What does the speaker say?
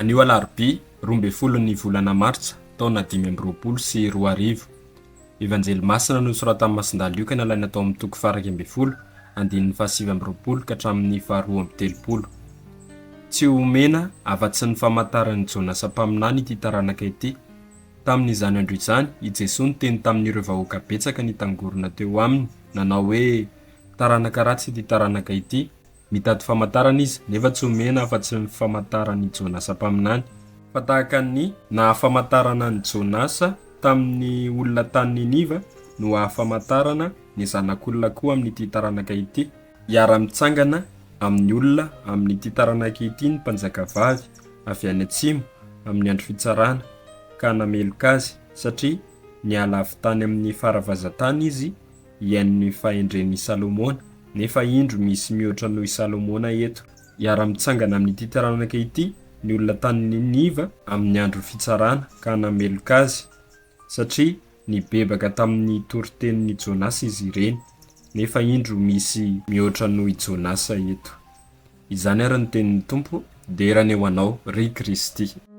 Anio alarobia 12 ny volana martsa taona 2025. Evanjely masina nosoratan'i Masindahy Lioka nalaina tao amin'ny toko faha-11 andininy faha-29 ka hatramin'ny faha-32. Tsy homena afa-tsy ny famantaran'i Jonasa mpaminany ity taranaka ity. Tamin'izany andro izany, i Jesoa niteny tamin'ireo vahoaka betsaka nitangorona teo aminy, nanao hoe, Taranaka ratsy ity taranaka ity. Mitady famantarana izy, nefa tsy omena afa-tsy ny famantaran'i Jonasa mpaminany. Fa tahaka ny nahafamantarana an'i Jonasa tamin'ny olona tany Niniva no hahafamantarana ny Zanak'olona koa amin'ity taranaka ity. Hiara-mitsangana amin'ny olona amin'ity taranaka ity ny mpanjakavavy avy any atsimo amin'ny andro fitsarana, ka hanameloka azy, satria niala avy tany amin'ny fara-vazan-tany izy hihaino ny fahendren'i Salomona, nefa indro misy mihoatra noho i Salomona eto. Hiara-mitsangana amin'ity taranaka ity ny olona tany Niniva amin'ny andro fitsarana, ka hanameloka azy, satria nibebaka tamin'ny toritenin'i Jonasa izy ireny, nefa indro misy mihoatra noho i Jonasa eto. Izany ary ny tenin'ny Tompo, dera anie ho Anao, ry Kristy.